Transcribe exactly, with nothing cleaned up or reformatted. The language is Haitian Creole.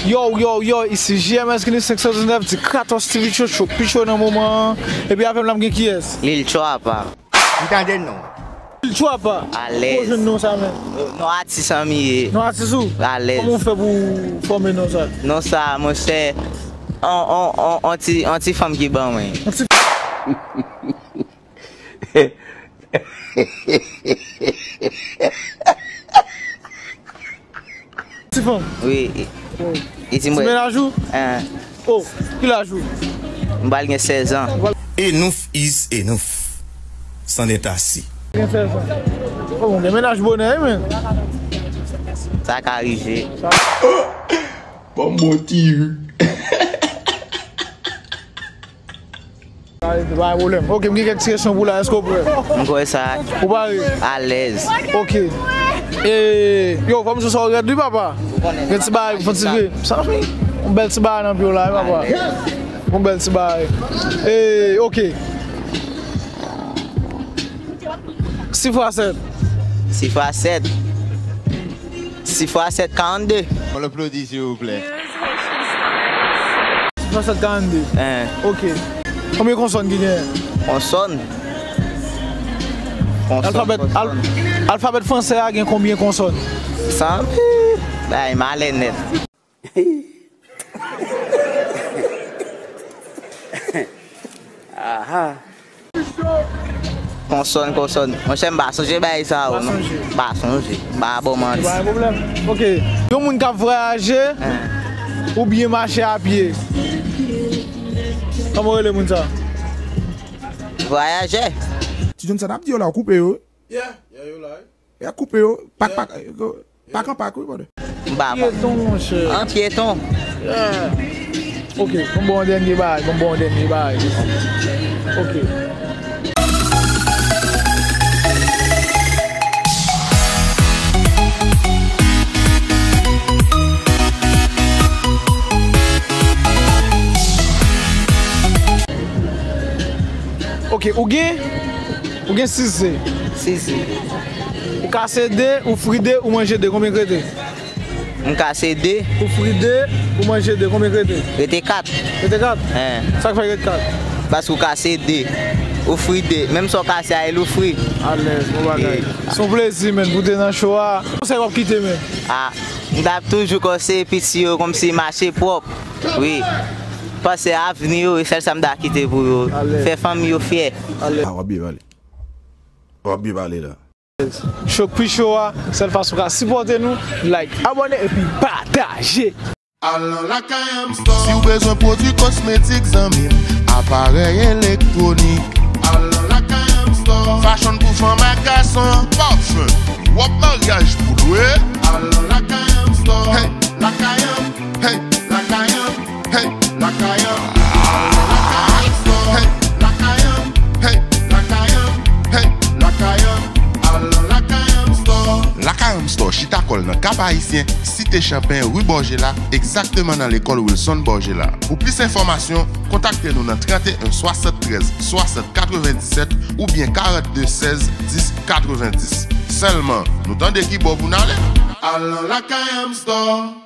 Yo, yo, yo, isi J M S Guinness senk san diznèf, di katòz T V Show, Show Picho nan moman an. Epi avè m la, m gen kiyès? Lil Chwapa. M tande non. Lil Chwapa. Alèz. Ou jwenn non sa menm? Non atis an m ye. Non atis ou? Alèz. Kòman w fè pou w fòme non sa? Non sa, monchè, on, on, on, on ti, on ti fanm ki ban mwen. On ti Ti fanm. Wi. Oh. E ti mwen. Ti mennaj ou? Hein. Oh, ki laj ou? M pral gen sèz an. Enough is enough. C'en est assez. Gen sèz an. Oh, gen mennaj bonè, wi, men. Sa ka rive. Sa Bon, bon, ti. Pa gen pwoblèm. Ok, m gen kèk ti kesyon pou la. Èske w prè? M kwè sa. Ou pare? Alèz. Ok. E, yo, fò m di w sa w rèd wi, papa. Gen ti bagay, fò ti vre. Sa, yon bèl ti bagay nan pye w la, wi, papa. Yon bèl ti bagay. E, ok. Sis fwa sèt. Sis fwa sèt. Sis fwa sèt, karannde. On applaudit, s'il vous plaît. Sis fwa sèt, karannde. Hein. Ok. Konbyen konsòn ki genyen? Konsòn? Konsòn, alfabè, konsòn. Al-, alfabè fransè a gen konbyen konsòn? San, bay malè nèt. Aha. Konsòn, konsòn. Monchè, m pa sonje bagay sa yo, non. Pa sonje. M pa sonje. M pa ba w manti. Pa gen pwoblèm. Ok. Yon moun k ap vwayaje, hein, oubyen mache a pye. Kòman w rele moun sa? Vwayajè. Ti John, sa n ap di yo la, w koupe yo. Yeah, yeah, yo la. Y ap koupe yo, pak, pak, pak an pak, wi, brother. M pa konn. Pyeton, monchè. An pyeton. Yeah. Ok, bon, bon, dènye bagay, bon, bon, dènye bagay. Ok. Ok, ou gen Ou gen sis ze. Sis ze. Ou kase de, ou fri de, ou manje de. Konbyen k rete? M kase de. Ou fri de, ou manje de. Konbyen k rete? Rete kat. Rete kat? Hein. Sa k fè rete kat? Paske ou kase de. Ou fri de. Menm sa w kase a, ou fri. Alèz, bon bagay. Se yon plezi, menn, pou w te nan show a. Konsèy w ap kite, menn? Ah, m t ap toujou konseye piti yo kòmsi mache pwòp. Wi. Panse avni yo, e sèl sa m ta kite pou yo. Alèz. Fè fanmi yo fyè. Alèz. Ah, w ap byen pale. W ap byen pale la. Show Picho a, sèl fason w ka sipòte nou, like, abòne epi pataje. Al nan Lakay Am Store. Si w bezwen pwodui kosmetik, zanmi m, aparèy elektwonik, al nan Lakay Am Store. Fashion pou fanm ak gason, pafin, wòb maryaj pou lwe, al nan Lakay Am Store. Hey, Lakay Am. Hey, Lakay Am. Hey, Lakay Am. Al nan Lakay Am Store. Hey, Lakay Am. Hey, Lakay Am. Hey, Lakay Am. Al nan Lakay Am Store. Lakay Am Store chita kò l nan Kap Ayisyen, Site Chanpen, ri Bòjela, egzakteman nan lekòl Wilson Bòjela. Pou plis enfòmasyon, kontakte nou nan trannteyen swasanntrèz swasant katrevenndisèt oubyen karannde sèz dis katrevenndis. Sèlman, nou tande ki bò pou n ale. Al nan Lakay Am Store.